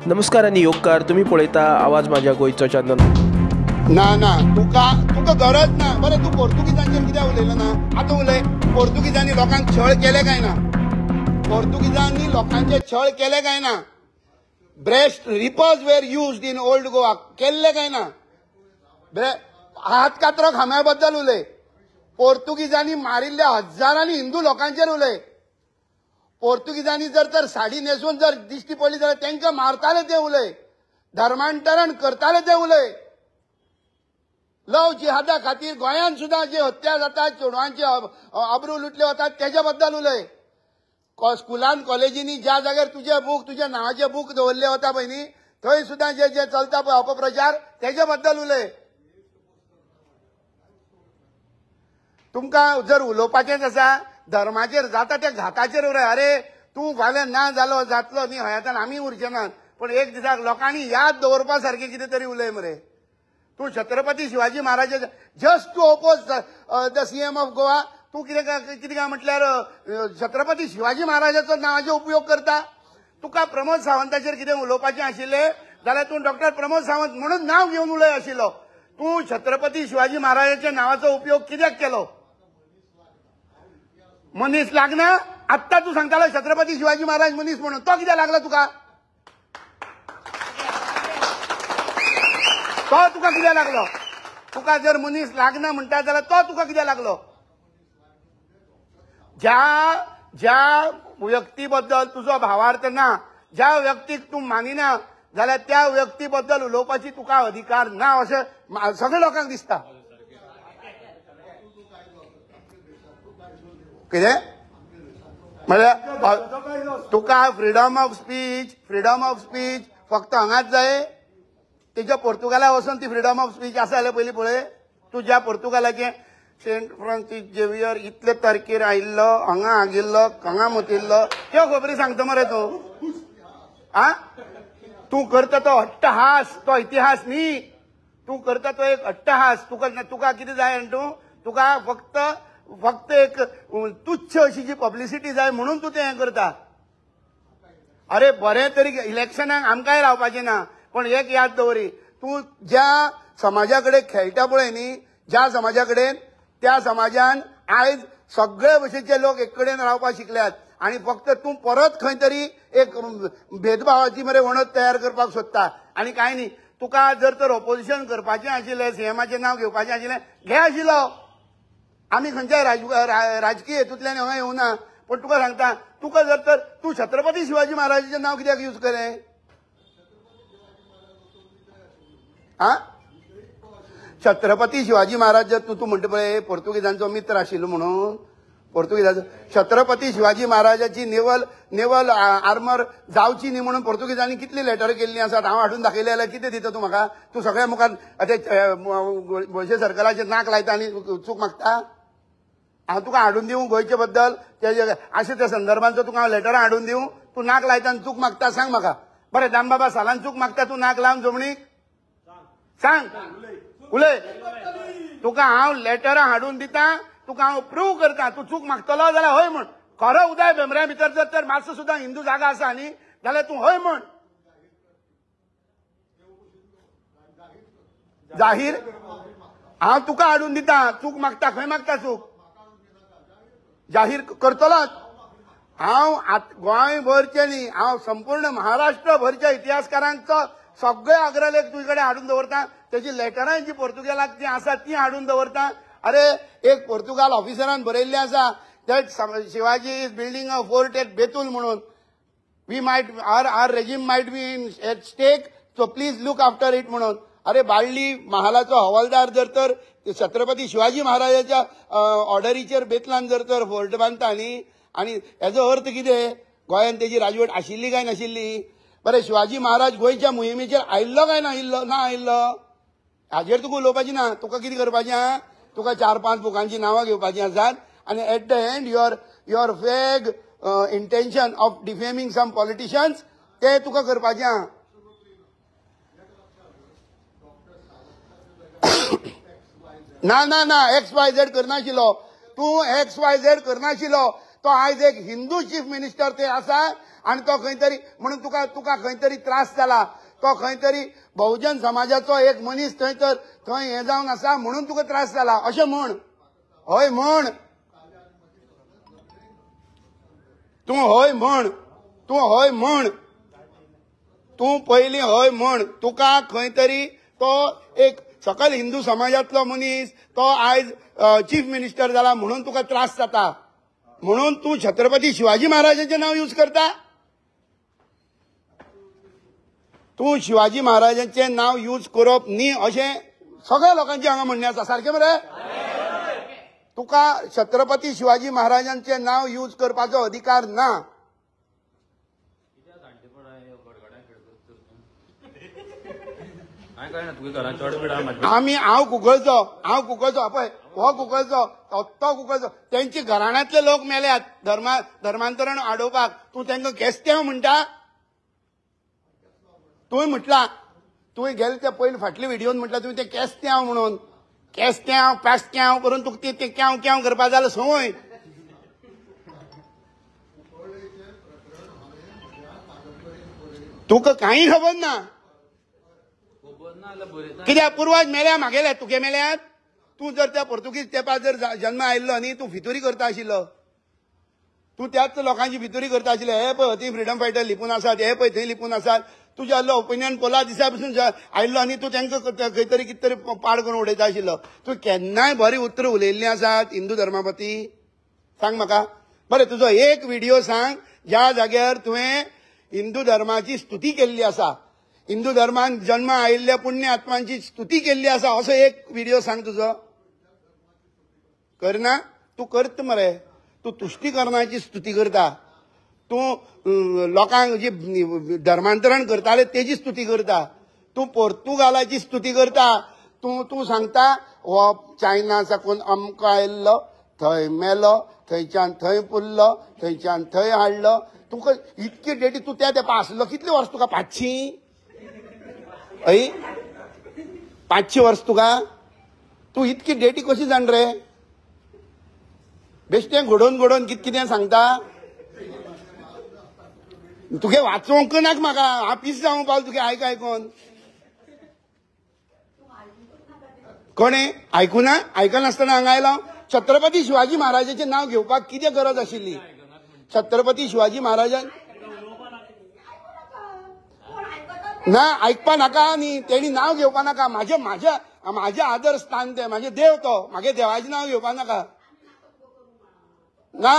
नमस्कार आनी योगकार, तुम्ही पळयता आवाज माझ्या गोंयचो चॅनल। ना ना तुका तुका गरज ना। बरें, तूं पोर्तुगीजांचेर कित्याक उलयलो ना? आतां उलय। पोर्तुगीजांनी लोकांक छळ केले काय ना? पोर्तुगीजांनी लोकांचे छळ केले काय ना? Breast reapers were used in old Goa केल्ले काय ना? हात कातरो खांब्या बद्दल उलय। पोर्तुगीजांनी मारिल्ल्या हजारांनी हिंदू लोकांचेर उलय। पोर्तुगीजांनी जर तर साडी न्हेसून जर दिश्टी पडली जाल्यार तांकां मारताले ते उलय। धर्मांतरण करताले ते उलय। लव जिहादा खातीर गोंयांत सुद्दां जी हत्या जाता, चेडवांचे अब्रू लुटले वतात तेच्या बद्दल उलय। स्कुलान कॉलेजींनी ज्या जाग्यार तुजे बूक, तुज्या नांवाचे बूक दवरले वता पळय न्ही, थंय सुद्दां जे जे चलता पळय अपप्रचार तेच्या बद्दल उलय। तुमकां जर उलोवपाचेंच आसा धर्माचेर जाता त्या घाताचेर उलय। अरे तूं फाल्यां ना जालो जातलो न्ही हयातान आमी उरचे नात, पूण एक दिसाक लोकांनी याद दवरपा सारकें कितें तरी उलय मरे। तूं Chhatrapati Shivaji Maharaj just to oppose the CM of Goa, तूं कितें कितें काय म्हटल्यार छत्रपती शिवाजी महाराजाचो नांवाचो उपयोग करता। तुका प्रमोद सावंताचेर कितें उलोवपाचें आशिल्लें जाल्यार तूं डॉक्टर प्रमोद सावंत म्हणून नांव घेवन उलय आशिल्लो। तूं छत्रपती शिवाजी महाराजाच्या नांवाचो उपयोग कित्याक केलो? मनीस लागना? आत्तां तूं सांगतालो छत्रपती शिवाजी महाराज मनीस म्हणून, तो कित्याक लागला तुका? तो तुका कित्याक लागलो? तुका जर मनीस लागना म्हणटा जाल्यार तो तुका कित्याक लागलो? ज्या ज्या व्यक्ती बद्दल तुजो भावार्थ ना, ज्या व्यक्तीक तूं मानिना जाल्यार त्या व्यक्ती बद्दल उलोवपाची तुका अधिकार ना अशें सगळ्या लोकांक दिसता। कितें म्हळ्यार तुका freedom of speech, freedom of speech फक्त हांगाच जाय? तेच्या पोर्तुगाला वचून ती फ्रिडम ऑफ स्पीच आसा जाल्यार पयलीं पळय। तूं ज्या पोर्तुगालाचें सेंट फ्रांसीस झेवियर इतले तारखेर आयिल्लो, हांगा आगिल्लो, हांगा मुतिल्लो, त्यो खबरी सांगता मरे तूं? आ, तूं करता तो अट्टहास, तो इतिहास न्ही। तूं करता तो एक अट्टहास। तुका तुका कितें जाय आनी तूं तुका फक्त फक्त एक तुच्छ अशी जी पब्लिसिटी जाय म्हणून तूं तें हें करता। अरे बरें तरी इलेक्शनाक आमकांय रावपाचें ना, पण एक याद दवरी, तूं ज्या समाजा कडेन खेळटा पळय न्ही, ज्या समाजा कडेन, त्या समाजान आयज सगळे भशेचे लोक एक कडेन रावपाक शिकल्यात आनी फक्त तूं परत खंय तरी एक भेदभावाची मरे वणत तयार करपाक सोदता आनी कांय न्ही। तुका जर तर ओपोजिशन करपाचें आशिल्लें, सीएमाचें नांव घेवपाचें आशिल्लें, घे आशिल्लो। आमी खंयच्याय राजकीय हेतूंतल्यान हांगा येवना, पूण तुका सांगता, तुका जर तर तूं छत्रपती शिवाजी महाराजाचें नांव कित्याक यूज केलें? आ, छत्रपती शिवाजी महाराज जर तूं म्हणटा पळय पोर्तुगीजांचो मित्र आशिल्लो म्हणून, पोर्तुगीजांचो छत्रपती शिवाजी महाराजाची नेवल नेवल आर्मर जावची न्ही म्हणून पोर्तुगीजांनी कितली लेटर केल्ली आसात हांव हाडून दाखयलें जाल्यार कितें दिता तूं म्हाका? तूं सगळ्या मुखार ते गोंयचे सर्कलाचेर नाक लायता आनी चूक मागता? हांव तुका हाडून दिवं गोंयचे बद्दल अशें त्या संदर्भांचो तुका हांव लेटरां हाडून दिवं? तूं नाक लायता आनी चूक मागता? सांग म्हाका। बरें, दामबाबा सालान चूक मागता तूं नाक लावन जमणीक? सांग, उलय। तुका हांव लेटरां हाडून दिता, तुका हांव प्रूव करता, तूं चूक मागतलो जाल्यार हय म्हण। खरो उदय भेंब्र्या भितर जर तर मातसो सुद्दां हिंदू जागा आसा न्ही जाल्यार तूं हय म्हण। जाहीर हांव तुका हाडून दिता, चूक मागता, खंय मागता चूक? जाहीर करतलोच हांव। गोंय भरचें न्ही, हांव संपूर्ण महाराष्ट्र भरच्या इतिहासकारांचो सगळे अग्रलेख तुजे कडेन हाडून दवरता, तेजी लेटरां जी पोर्तुगेलाक जी आसा ती हाडून दवरता। अरे एक पोर्तुगाल ऑफिसरान बरयल्लें आसा that Shivaji is building a fort at Betul म्हणून, we might our regime might be in at stake, so please look after it म्हणून। अरे बाळ्ळी महालाचो हवालदार जर तर छत्रपती शिवाजी महाराजाच्या ऑर्डरीचेर बेतलान जर तर फोर्ट बांदता न्ही, आनी हेजो अर्थ कितें? गोंयांत तेजी राजवट आशिल्ली काय नाशिल्ली? बरें, शिवाजी महाराज गोंयच्या मोहिमेचेर आयिल्लो काय नायिल्लो? ना आयिल्लो। हाजेर तुका उलोवपाचें ना। तुका कितें करपाचें आहा? तुका 4-5 बुकांची नांवां घेवपाचीं आसात आनी at the end your vague intention of defaming some politicians ते तुका करपाचें आहा। ना ना ना, एक्स वाय झेड करनाशिल्लो तूं, एक्स वाय झेड करनाशिल्लो। तो आयज एक हिंदू चीफ मिनिस्टर ते आसा आनी तो खंय तरी म्हणून तुका तुका खंय तरी त्रास जाला. तो खंय तरी बहुजन समाजाचो एक मनीस थंय तर थंय हें जावन आसा म्हणून तुका त्रास जाला अशें म्हण. हय म्हण तूं, हय म्हण तूं, हय म्हण तूं, पयलीं हय म्हण. तुका खंय तरी तो एक सकल हिंदू समाजांतलो मनीस तो आयज चीफ मिनिस्टर जाला म्हणून तुका त्रास जाता म्हणून तूं छत्रपती शिवाजी महाराजांचें नांव यूज करता. तूं शिवाजी महाराजांचें नांव यूज करप न्ही अशें सगळ्या लोकांचें हांगा म्हणणें आसा. सारकें मरे? तुका छत्रपती शिवाजी महाराजांचें नांव यूज करपाचो अधिकार ना. आमी हांव कुंकळचो, हांव कुंकळचो, पळय हो कुंकळचो, तो कुंकळचो, तेंच्या घराण्यांतले लोक मेल्यात धर्मांतरण आडोवपाक. तूं तांकां केस्त्यांव म्हणटा? तुवें म्हटलां, तुवें गेले ते पयलीं फाटले व्हिडियोन म्हटलां तुवें ते केस्त्यांव म्हणून, केस्त्यांव पास्त्यांव करून तुका ते क्यांव क्यांव करपा जालें संवय. तुका कांय खबर ना. कित्याक पुर्वज मेल्या मागेले, तुगे मेल्यात. तूं जर त्या पोर्तुगीज तेंपार जर जन्म आयिल्लो न्ही, तूं फितुरी करता आशिल्लो. तूं त्याच लोकांची फितुरी करता आशिल्ले. हे पळय थंय फ्रिडम फायटर लिपून आसात, हे पळय थंय लिपून आसात. तुज्या आहलो ओपिनियन पोला दिसा पसून आयिल्लो आनी तूं तांकां खंय तरी कितें तरी पाड करून उडयता आशिल्लो. तूं केन्नाय बरीं उतरां उलयल्लीं आसात हिंदू धर्मा प्रती? सांग म्हाका. बरें, तुजो एक व्हिडियो सांग ज्या जाग्यार तुवें हिंदू धर्माची स्तुती केल्ली आसा, हिंदू धर्मान जन्म आयिल्ल्या पुण्य आत्मांची स्तुती केल्ली आसा, असो एक व्हिडियो सांग तुजो. करना? तूं करता मरे. तूं तुश्टीकरणाची स्तुती करता, तूं लोकांक जी धर्मांतरण करताले तेजी स्तुती करता, तूं पोर्तुगालाची स्तुती करता. तूं तूं सांगता हो चायना साकून अमको आयिल्लो, थंय मेलो, थंयच्यान थंय पुरलो, थंयच्यान थंय हाडलो. तुका इतकी डेटी तूं त्या तेंपार आसलो. कितली वर्स तुका? 500? हय, 500 वर्स तुका? तूं इतकी डेटी कशी जाण रे? बेश्टें घडोवन घडोवन कितें कितें सांगता. तुगे वाचोवंक नाका म्हाका, हांव पीस जावंक पावलो तुगे आयक आयकोन. कोणें आयकुना? आयकनासतना हांगा आयलो. छत्रपती शिवाजी महाराजाचें नांव घेवपाक कितें गरज आशिल्ली? छत्रपती शिवाजी महाराजान ना आयकपा नाका न्ही, तेणी नांव घेवपा नाका. म्हाजें म्हाज्या म्हाजें आदर स्थान तें, म्हाजें देव तो, म्हागे देवाचें नांव घेवपा नाका. ना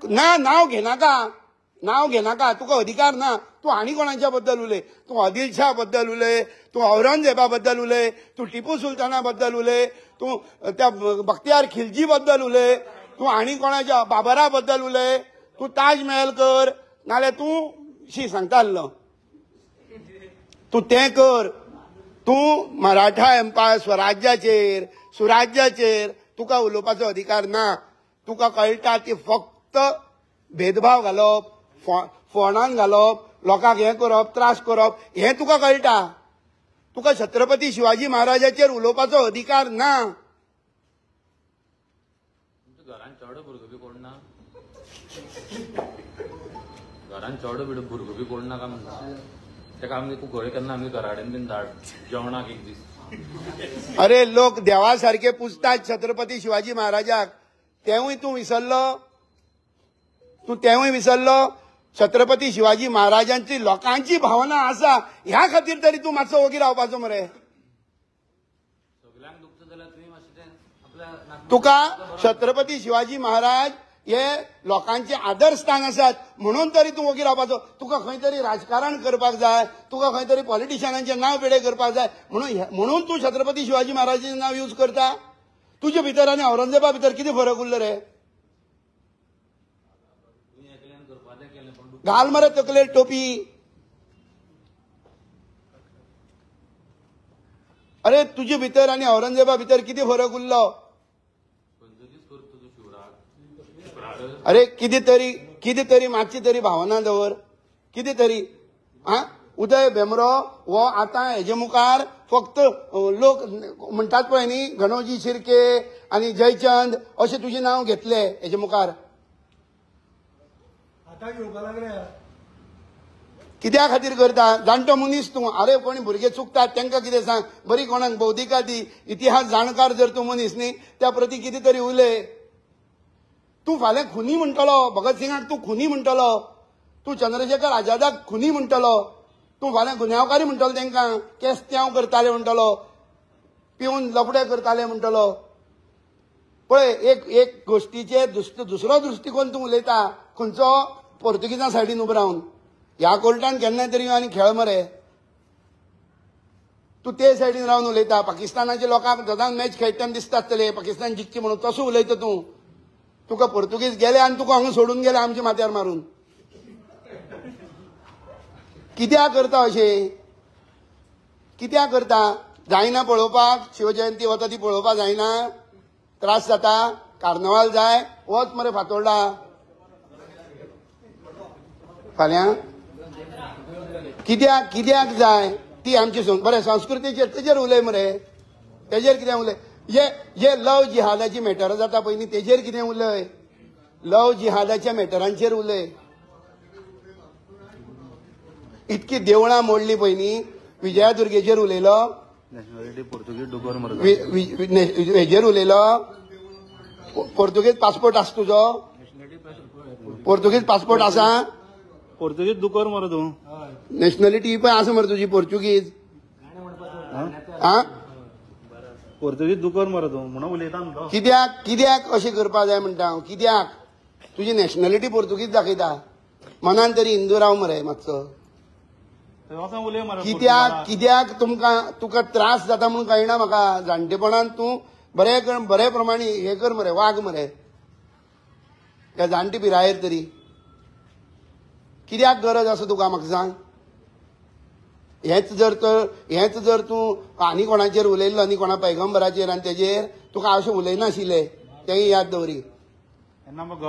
ना, नांव घेनाका, नांव घेनाका, तुका अधिकार ना. तूं आनी कोणाच्या बद्दल उलय, तूं आदिलशाह बद्दल उलय, तूं औरंगजेबा बद्दल उलय, तूं टिपू सुलताना बद्दल उलय, तूं त्या बख्तियार खिलजी बद्दल उलय, तूं आनी कोणाच्या बाबरा बद्दल उलय, तूं ताजमहल कर, नाल्यार तूं शी सांगता आसलो तूं तें कर. तूं मराठा एम्पायर स्वराज्याचेर सुराज्याचेर तुका उलोवपाचो अधिकार ना. तुका कळटा ती फक्त भेदभाव घालप, फोंडान घालप, लोकांक हें करप, त्रास करप, हें तुका कळटा. तुका छत्रपती शिवाजी महाराजाचेर उलोवपाचो अधिकार ना. घरान चेडो भुरगो बी कोण ना? घरान चेडो भुरगो बी कोण ना काय म्हणटा? ताका आमगे कुंकळे केन्ना आमगे घरा कडेन बीन धाड जेवणाक एक दीस. अरे लोक देवा सारके पुजतात छत्रपती शिवाजी महाराजाक, तेवूय तूं विसरलो? तूं तेवूय विसरलो? छत्रपती शिवाजी महाराजांची लोकांची भावना आसा ह्या खातीर तरी तूं मातसो ओगी रावपाचो मरे. सगळ्यांक दुखता जाल्यार तुवें मातशें तें आपल्या तुका छत्रपती शिवाजी महाराज हे लोकांचे आदर्शस्थान आसात म्हणून तरी तूं ओगी रावपाचो. तुका खंय तरी राजकारण करपाक जाय, तुका खंय तरी पॉलिटिशियनांचें नांव पेडे करपाक जाय म्हणून तूं छत्रपती शिवाजी महाराजांचें नांव यूज करता. तुजे भितर आनी औरंगजेबा भितर कितें फरक उरलो रे? घाल मरे तकलेर टोपी. अरे तुजे भितर आनी औरंगजेबा भितर कितें फरक उरलो? अरे कितें तरी कितें तरी मातशी तरी भावना दवर, कितें तरी. आं, उदय भेंब्रो हो आतां हेजे मुखार फक्त लोक म्हणटात पळय न्ही, गणोजी शिर्के आनी जयचंद अशें तुजें नांव घेतलें हेजे मुखार. कित्या खातीर करता? जाणटो मनीस तूं. अरे कोणी भुरगे चुकतात तांकां कितें सांग, बरी कोणाक बौद्धिका दी, इतिहास जाणकार जर तूं मनीस न्ही त्या प्रती कितें तरी उलय. तूं फाल्यां खुनी म्हणटलो, भगत सिंगाक तूं खुनी म्हणटलो, तूं चंद्रशेखर आझादाक खुनी म्हणटलो, तूं फाल्यां गुन्यांवकारी म्हणटलो, तांकां केस्त्यांव करताले म्हणटलो, पिवन लफडे करताले म्हणटलो. पळय एक एक गोश्टीचेर दुसरो दृश्टिकोन तूं उलयता, खंयचो पोर्तुगीजां सायडीन उबो रावन. ह्या कोर्टान केन्ना तरी आनी खेळ मरे. तूं ते सायडीन रावन उलयता. पाकिस्तानाच्या लोकांक सदांच मॅच खेळटना दिसता आसतले पाकिस्तान जिखची म्हणून, तसो उलयता तूं. तुका पोर्तुगीज गेले आनी तुका हांगा सोडून गेले आमच्या माथ्यार मारून. कित्याक करता अशें? कित्याक करता? जायना पळोवपाक, शिवजयंती वता ती पळोवपाक जायना, त्रास जाता, कार्नवाल जाय, वच मरे फातोर्डा फाल्यां. कित्याक कित्याक जाय ती आमची बरें संस्कृतीचेर तेजेर उलय मरे, तेजेर कितें उलय. हे लव जिहादाची मॅटरां जाता पळय न्ही तेजेर कितें उलय, लव जिहादाच्या मॅटरांचेर उलय. इतकी देवळां मोडली पळय न्ही, विजयादुर्गेचेर उलयलो, हेजेर उलयलो, पोर्तुगीज पासपोर्ट आसा तुजो, पोर्तुगीज पासपोर्ट आसा, पोर्तुगीज दुकर मरे तूं, नॅशनलिटी पण आसा मरे तुजी पोर्तुगीज. आ पोर्तुगीज दुकर मरे तूं म्हणून उलयता. कित्याक कित्याक अशें करपाक जाय म्हणटा हांव? कित्याक तुजी नॅशनलिटी पोर्तुगीज दाखयता, मनान तरी हिंदू राव मरे मातसो. कित्याक कित्याक तुमकां तुका त्रास जाता म्हणून कळना म्हाका. जाणटेपणान तूं बरें बरे प्रमाणे हें कर मरे, वाग मरे त्या जाणटे पिरायेर तरी. कित्याक गरज आसा तुका म्हाका सांग? हेच जर तर हेच जर तूं आनी कोणाचेर उलयल्लो न्ही, कोणा पैगंबराचेर आनी तेजेर तुका अशें उलयनाशिल्लें, तेंय याद दवरी.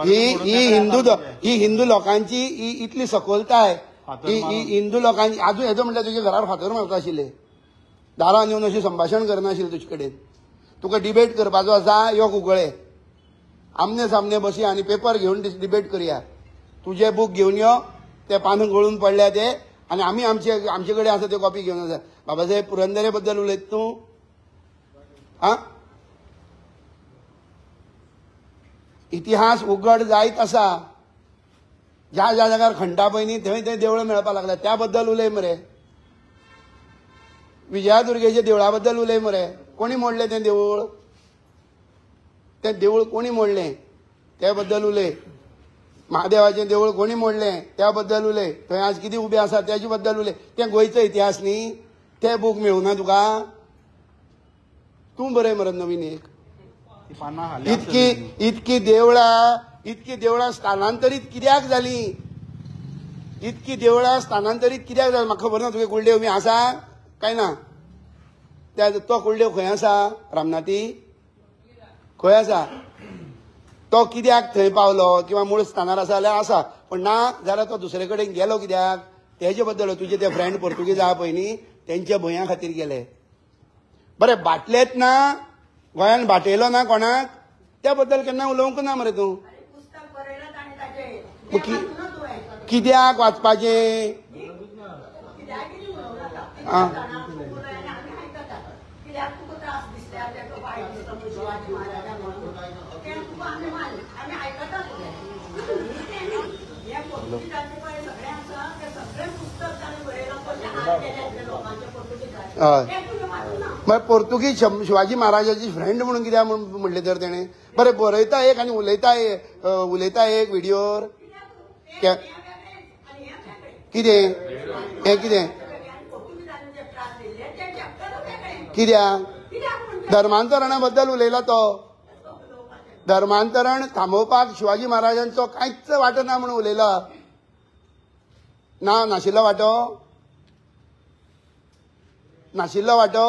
ही ही हिंदू ही हिंदू लोकांची ही इतली सखोलताय, ही हिंदू लोकांची. आजून हेजो म्हणल्यार तुज्या घरार फातर मारता आशिल्ले, दारान येवन अशें संभाशण करनाशिल्लें तुजे कडेन. तुका डिबेट करपाचो आसा, यो कुंकळे आमने सामने बसया आनी पेपर घेवन डिबेट करया. तुजे बूक घेवन यो, ते पानां गळून पडल्या ते, आनी आमी आमचे आमचे कडेन आसा त्यो कॉपी घेवन आसा. बाबासाहेब पुरंदरे बद्दल उलयत तूं? आ इतिहास उगड जायत आसा. ज्या ज्या जाग्यार खंडा पळय न्ही थंय थंय देवळां मेळपाक लागल्या, त्या बद्दल उलय मरे. विजयादुर्गेच्या देवळा बद्दल उलय मरे. कोणी मोडलें तें देवूळ? तें देवूळ कोणी मोडलें त्या बद्दल उलय. महादेवाचें देवूळ कोणी मोडलें त्या बद्दल उलय. थंय आज कितें उबें आसा तेजे बद्दल उलय. तें गोंयचो इतिहास न्ही, ते बूक मेळुना तुका? तूं बरय मरे नवीन एक. इतकी इतकी देवळां, इतकी देवळां स्थानांतरीत कित्याक जालीं? इतकी देवळां स्थानांतरीत कित्याक जालीं म्हाका खबर ना. तुगे कुलदेव बी आसा काय ना? त्या तो कुलदेव खंय आसा? रामनाथी खंय आसा? तो कित्याक थंय पावलो किंवा मूळ स्थानार आसा जाल्यार आसा, पण ना जाल्यार तो दुसरे कडेन गेलो कित्याक? तेजे बद्दल तुजे ते फ्रेंड पोर्तुगीज आहा पळय न्ही, तेंच्या भंया खातीर गेले. बरें बाटलेत ना, गोंयान बाटयलो ना कोणाक, त्या बद्दल केन्ना उलोवंक ना मरे तूं. कित्याक वाचपाचें? आं हय, मागीर पोर्तुगीज शिवाजी महाराजाची फ्रेंड म्हणून कित्याक म्हणलें तर तेणें? बरें बरयता एक आनी उलयता एक, उलयता एक व्हिडियोर. कितें हें? कितें कित्याक धर्मांतरणा बद्दल उलयला तो? धर्मांतरण थांबोवपाक शिवाजी महाराजांचो कांयच वांटो ना म्हणून उलयला. ना नाशिल्लो वांटो, नाशिल्लो वांटो,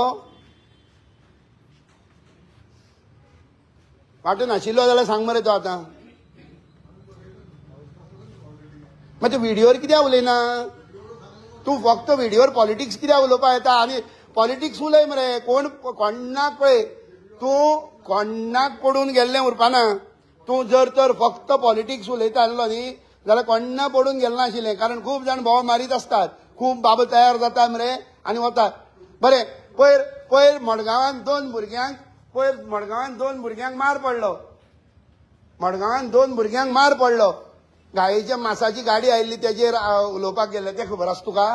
वांटो नाशिल्लो जाल्यार सांग मरे तो आतां. मागीर व्हिडियोर कित्याक उलयना तूं? फक्त व्हिडियोर पॉलिटिक्स कित्याक उलोवपाक येता? आनी पॉलिटिक्स उलय मरे. कोण कोणाक पळय तूं कोणाक पडून गेल्लें उरपाना. तूं जर तर फक्त पॉलिटिक्स उलयता आसलो न्ही जाल्यार कोण्णा पडून गेलें नाशिल्लें, कारण खूब जाण भोव मारीत आसतात, खूब बाबा तयार जाता मरे आनी वतात. बरें, पयर पयर मडगांवान 2 भुरग्यांक, पयर मडगांवान 2 भुरग्यांक मार पडलो, मडगांवान 2 भुरग्यांक मार पडलो. गायेच्या मासाची गाडी आयिल्ली तेजेर उलोवपाक गेल्ले, तें खबर आसा तुका?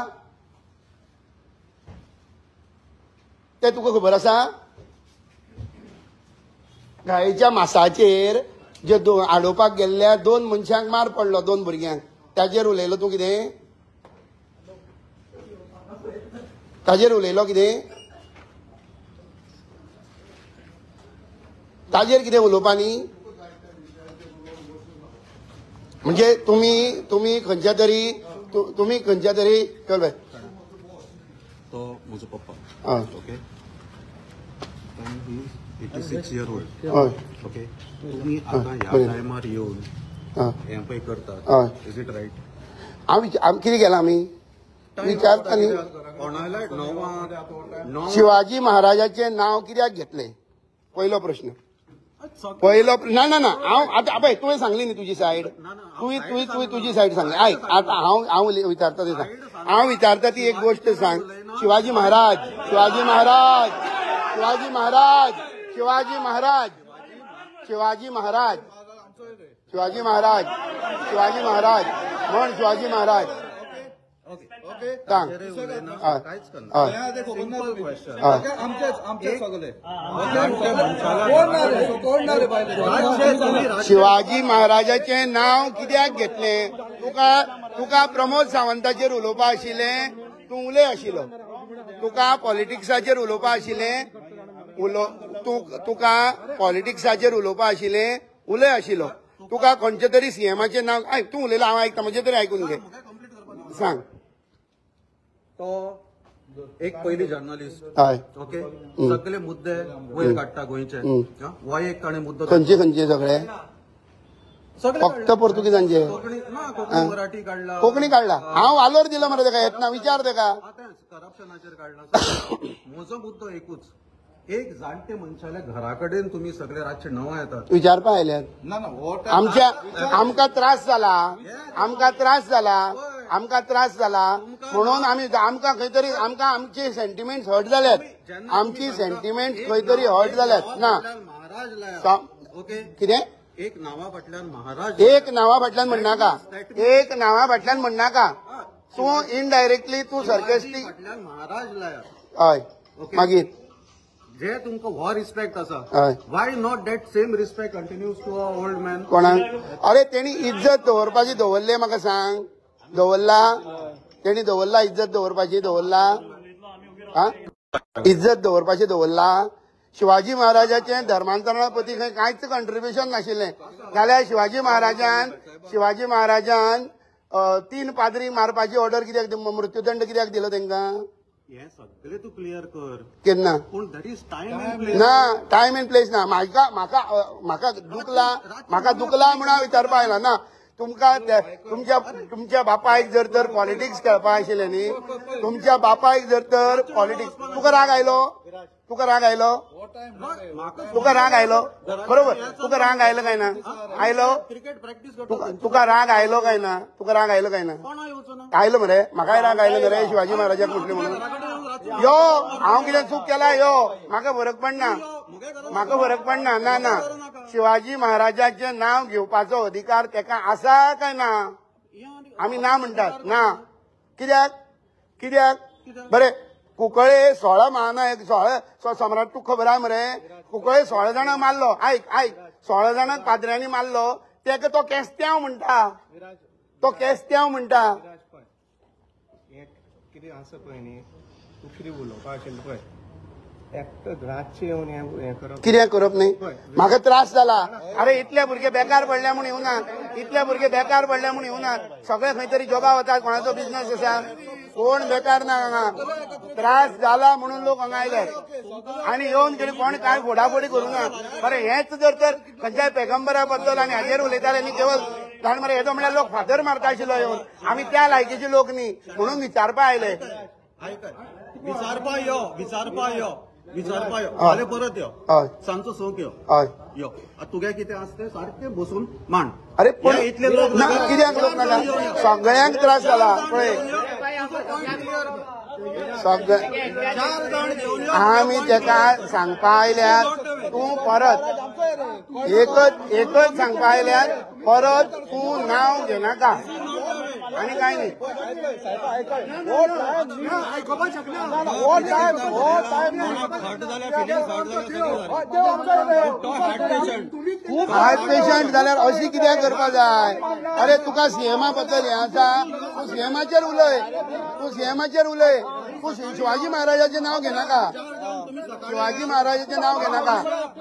तें तुका खबर आसा? गायेच्या मासाचेर जे आडोवपाक गेल्ल्या 2 मनशांक मार पडलो, 2 भुरग्यांक, ताजेर उलयलो तूं कितें? ताजेर उलयलो कितें? ताजेर कितें उलोवपा न्ही? म्हणजे तुमी तुमी खंयच्या तरी तुमी खंयच्या तरी चल बाय, तो म्हजो पप्पा, ओके, 86 year old. हय, ओके, तुमी आतां ह्या टायमार येवन हें पळय करतात, is it right? हांव कितें केलां आमी विचारता न्ही. शिवाजी महाराजाचें नांव कित्याक घेतलें? पयलो प्रश्न. पयलो ना ना ना, हांव आतां पळय तुवें सांगली न्ही तुजी सायड, तुवें तुवें तुवें तुजी सायड सांगली. आयक आतां हांव हांव विचारता तें सांग, हांव विचारता ती एक गोश्ट सांग. शिवाजी महाराज, शिवाजी महाराज, शिवाजी महाराज, शिवाजी महाराज, शिवाजी महाराज, शिवाजी महाराज, शिवाजी महाराज म्हण, शिवाजी महाराज सांग. शिवाजी महाराजाचें नांव कित्याक घेतलें? तुका तुका प्रमोद सावंताचेर उलोवपा आशिल्लें, तूं उलय आशिल्लो. तुका पॉलिटिक्साचेर उलोवपा आशिल्लें, तुका पॉलिटिक्साचेर उलोवपा आशिल्लें, उलय आशिल्लो. तुका खंयच्या तरी सीएमाचें नांव आयक, तूं उलयला हांव आयकता, म्हजें तरी आयकून घे, सांग. तो एक पयली जर्नलिस्ट, ओके, सगळे मुद्दे वयर काडटा गोंयचे, हो एक ताणें मुद्दो. खंयचे खंयचे सगळे? फक्त पोर्तुगीजांचे? ना, मराठी काडला, कोंकणी काडला. हांव वालोर दिलो मरे तेका, येतना विचार तेका. करप्शनाचेर काडला. म्हजो मुद्दो एकूच, एक जाणटे मनशाल्या घरा कडेन तुमी सगळे रातचे 9 येतात विचारपा आयल्यात. आमच्या आमकां त्रास जाला, आमकां त्रास जाला, आमकां त्रास जाला म्हणून आमी आमकां खंय तरी आमकां आमचे सेंटिमेंट्स हर्ट जाल्यात, आमची सेंटिमेंट्स खंय तरी हर्ट जाल्यात. ना ओके, कितें? एक नांवा फाटल्यान महाराज, एक नांवा फाटल्यान म्हणनाका, एक नांवा फाटल्यान म्हणनाका. तूं इनडायरेक्टली तूं सर्केस्टीक महाराज लायात. हय, मागीर जे तुमकां हो रिस्पेक्ट आसा, why not that same respect continues to a old man? कोणाक? अरे तेणी इज्जत दवरपाची दवरले, म्हाका सांग, दवरला तेणी? दवरला इज्जत दवरपाची, दवरला इज्जत दवरपाची, दवरला. शिवाजी महाराजाचें धर्मांतरणा प्रती खंय कांयच कंट्रिब्युशन नाशिल्लें. जाल्यार शिवाजी महाराजान, शिवाजी महाराजान 3 पाद्री मारपाची ऑर्डर कित्याक, मृत्युदंड कित्याक दिलो तांकां? हे सगळे तूं क्लियर कर केन्ना? पूण that is time and place. ना, टायम एंड प्लेस ना. म्हाका म्हाका म्हाका दुखला, म्हाका दुखला म्हणून हांव विचारपा आयला ना. तुमकां तुमच्या तुमच्या बापायक जर तर पॉलिटिक्स खेळपा आशिल्लें न्ही, तुमच्या बापायक जर तर पॉलिटिक्स, तुका राग आयलो? तुका राग आयलो? तुका राग आयलो? बरोबर, तुका राग आयलो काय ना? आयलो? तुका राग आयलो काय ना? तुका राग आयलो काय ना? आयलो मरे, म्हाकाय राग आयलो मरे शिवाजी महाराजाक म्हटलें म्हणून. यो, हांव कितें चूक केला? यो, म्हाका फरक पडना, म्हाका फरक पडना. ना ना, शिवाजी महाराजाचें नांव घेवपाचो अधिकार तेका आसा काय ना? आमी ना म्हणटात ना. कित्याक? कित्याक? बरें, कुंकळे 16 महानायक, 16 सम्राट, तुका खबर आहा मरे? कुंकळे 16 जाणांक मारलो. आयक आयक, 16 जाणांक पाद्र्यांनी मारलो, तेका तो केस्त्यांव म्हणटा, तो केस्त्यांव म्हणटा. कितें आसा पळय न्ही, तूं कितें उलोवपा आशिल्लें पळय, एकटो रातचें येवन हें करप कितें करप न्ही? म्हाका त्रास जाला. अरे इतले भुरगे बेकार पडले म्हूण येवनात, इतले भुरगे बेकार पडले म्हूण येवनात, सगळे खंय तरी जॉबा वतात, कोणाचो बिझनेस आसा, कोण बेकार ना हांगा. त्रास जाला म्हणून लोक हांगा आयले आनी येवन कितें कोण काय फोडाफोडी करूं ना. बरें, हेंच जर तर खंयच्याय पेगंबरा बद्दल आनी हाजेर उलयताले न्ही, केवळ जाण मरे येदो म्हणल्यार लोक फातर मारता आशिल्लो येवन. आमी त्या लायकीचे लोक न्ही म्हणून विचारपा आयले. विचारपा यो, विचारपा यो. विचारपा यो, फाल्यां परत यो, सांजचो 6 यो, हय यो. तुगे कितें आसा तें सारकें बसून मांड. अरे पण इतले लोक कित्याक लोक नाका, सगळ्यांक त्रास जाला पळय. सगळे आमी तेका सांगपा आयल्यार तूं परत एकच एकच सांगपा आयल्यार परत तूं नांव घेनाका आनी कांय न्ही. हार्ट पेशंट जाल्यार अशी कित्याक करपा जाय? अरे तुका सीएमा बद्दल हें आसा, तूं सीएमाचेर उलय, तूं सीएमाचेर उलय, तूं शिवाजी महाराजाचें नांव घेनाका, शिवाजी महाराजाचें नांव घेनाका.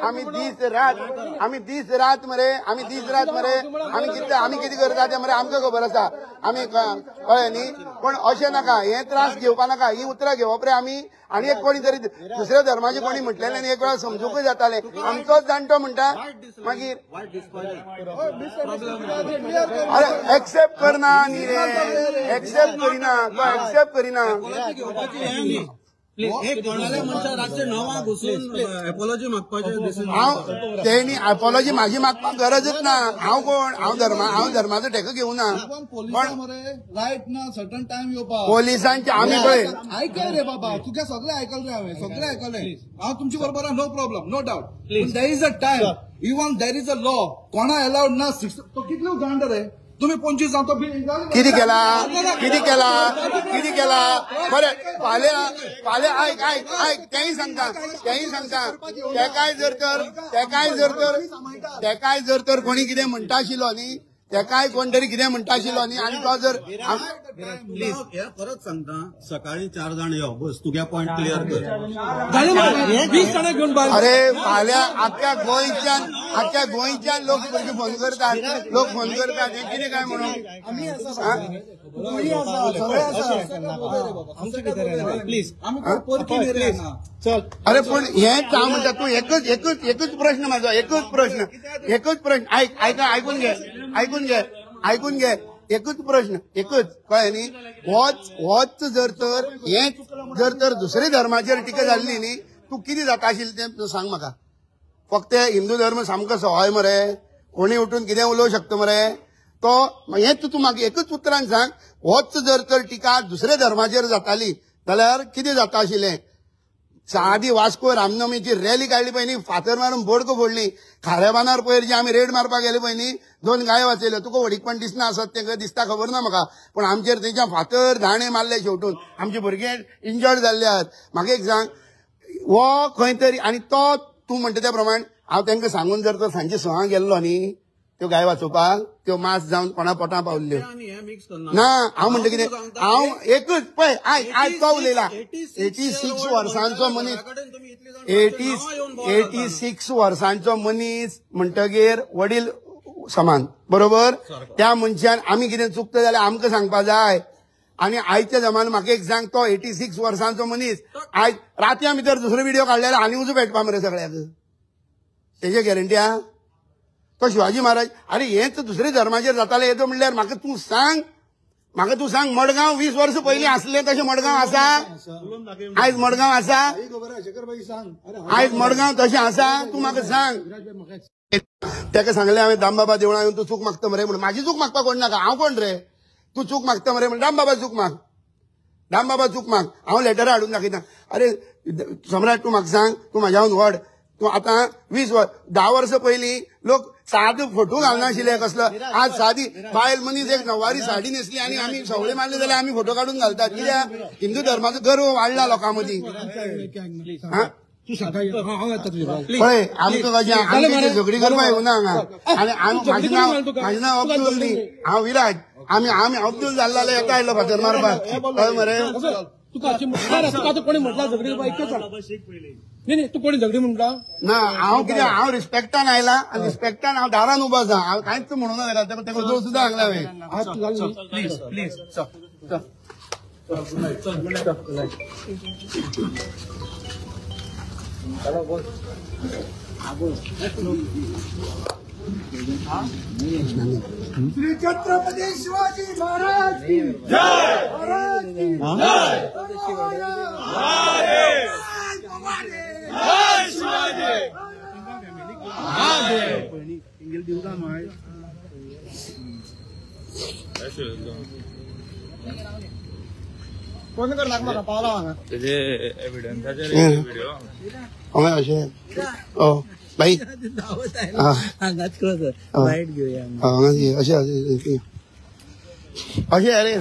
आमी दीस रात, आमी दीस रात मरे, आमी दीस रात मरे, आमी कितें आमी कितें करता तें मरे आमकां खबर आसा. आमी कळ्ळें न्ही? पण अशें नाका, हें त्रास घेवपा नाका, ही उतरां घेवप रे. आमी आनी एक कोणी तरी दुसऱ्या धर्माचे कोणी म्हटलेलें न्ही, एक वेळा समजूंकय जातालें. आमचोच जाणटो म्हणटा मागीर अरे एक्सेप्ट करना न्ही रे, एक्सेप्ट करिना, तो एक्सेप्ट करिना. हांव तेणी एपोलॉजी म्हाजी मागपाक गरजच ना. हांव कोण? हांव धर्मा, हांव धर्माचो ठेको घेवना. पण रायट ना सर्टन टायम येवपा पोलिसांचे आमी पळय आयकय रे बाबा, तुगे सगळें आयकलें हांवें, सगळें आयकलें हांव तुमचे बरोबर, no problem, no doubt. There is a time, even there is a law. कोणा अलाउड ना. तो कितलो जाण रे तुम्ही 25 जाण तो कितें केला, कितें केला, कितें केला? बरें फाल्यां फाल्यां आयक आयक आयक, तेंय सांगता, तेंय सांगता. तेकाय जर तर, तेकाय जर तर, तेकाय जर तर कोणी कितें म्हणटा आशिल्लो न्ही, तेकाय कोण तरी कितें म्हणटा आशिल्लो न्ही, आनी तो जर प्लीज परत सांगता, सकाळी 4 जाण यो, बस तुगे पॉयंट क्लियर कर. 20 जाणां घेवन भायर. अरे फाल्यां आख्ख्या गोंयच्यान, आख्ख्या गोंयच्यान लोक भुरगे फोन करतात, लोक फोन करतात, हें कितें काय म्हणून? अरे पण हेंच हांव म्हणटा, तूं एकच एकच एकच प्रश्न म्हाजो, एकच प्रश्न, एकच प्रश्न आयक आयक आयकून घे, आयकून घे, आयकून घे. एकच प्रश्न, एकच कळ्ळें न्ही? होच होच जर तर हेंच जर तर दुसरे धर्माचेर टिका जाल्ली न्ही, तूं कितें जाता आशिल्लें तें तूं सांग म्हाका. फक्त हिंदू धर्म सामको सवाय मरे, कोणी उठून कितें उलोवंक शकता मरे. तो हेंच तूं म्हाका एकच उतरान सांग, होच जर तर टिका दुसऱ्या धर्माचेर जाताली जाल्यार कितें जाता आशिल्लें? सादी वास्को रामनवमीची रॅली काडली पळय न्ही, फातर मारून बोडको फोडली. खाऱ्या बांदार पयर जी आमी रेड मारपाक गेले पळय न्ही, 2 गायो वाचयल्यो. तुका व्हडीकपण दिसना आसत तें दिसता खबर ना म्हाका, पण आमचेर तेंच्या फातर दाणे मारले शेवटून, आमचे भुरगे इंजर्ड जाल्ले आहात. म्हाका एक सांग, हो खंय तरी आनी तो तूं म्हणटा त्या प्रमाण हांव तांकां सांगून जर तर सांजे 6 गेल्लो न्ही त्यो गाय वाचोवपाक, त्यो मास जावन कोणा पोटां पावल्ल्यो ना. हांव म्हणटा कितें, हांव एकच पळय आयक आयक, तो उलयला 86 वर्सांचो मनीस, 86 वर्सांचो मनीस म्हणटगीर वडील समान, बरोबर? त्या मनशान आमी कितें चुकता जाल्यार आमकां सांगपा जाय. आनी आयच्या जमान्यात म्हाका एक सांग, तो 86 वर्सांचो मनीस आयज रातयां भितर दुसरो व्हिडिओ काडले आनी उजो पेटपा मरे सगळ्याक, तेजे गॅरंटी आहा? तो शिवाजी महाराज. अरे हेंच दुसरे धर्माचेर जातालें येदो म्हणल्यार म्हाका तूं सांग, म्हाका तूं सांग, मडगांव 20 वर्सां पयलीं आसलें तशें मडगांव आसा आयज? मडगांव आसा आयज? मडगांव तशें आसा? तूं म्हाका सांग. तेका सांगलें हांवें, दामबाबा देवळां येवन तूं चूक मागता मरे म्हणून. म्हाजी चूक मागपाक कोण नाका, हांव कोण रे? तूं चूक मागता मरे म्हणून दामबाबा चूक माग, दामबाबा चूक माग. हांव लेटरां हाडून दाखयता. अरे सम्राट तूं म्हाका सांग, तूं म्हाज्याहून व्हड, तूं आतां 20 वर्स 10 वर्सां पयलीं लोक सादो फोटो घालनाशिल्ले कसलो, आज सादी बायल मनीस एक नववारी साडी न्हेसली आनी आमी सवळे मारले जाल्यार आमी फोटो काडून घालतात. कित्याक? हिंदू धर्माचो गर्व वाडला लोकां मदीं. पळय आमकां कशें आमची झगडी करपाक येवना हांगा. आनी म्हाजें नांव, म्हाजें नांव अब्दुल न्ही, हांव विराज. आमी आमी अब्दुल जाल्लो जाल्यार येता आयलो फातर मारपाक, कळ्ळें मरे? तुका तुका कोणी म्हटला झगडी नाही, तू कोणी झगडी म्हणटा ना. हांव कितें, हांव रिस्पेक्टान आयला आनी रिस्पेक्टान हांव दारान उबो आसा, हांव कांयच म्हणूना ताका, तेका जोर सुद्दां सांगला हांवें. प्लीज प्लीज चल श्री छत्रपती शिवाजी महाराज की जय, महाराज की जय. कोण कर नाका म्हाका पावला हांगा तेजे एविडन्साचेर व्हिडिओ हांवें अशें ओ बाई हांगाच क्रॉस वायट घेवया हांगाच घे अशें अशें अशें अरे.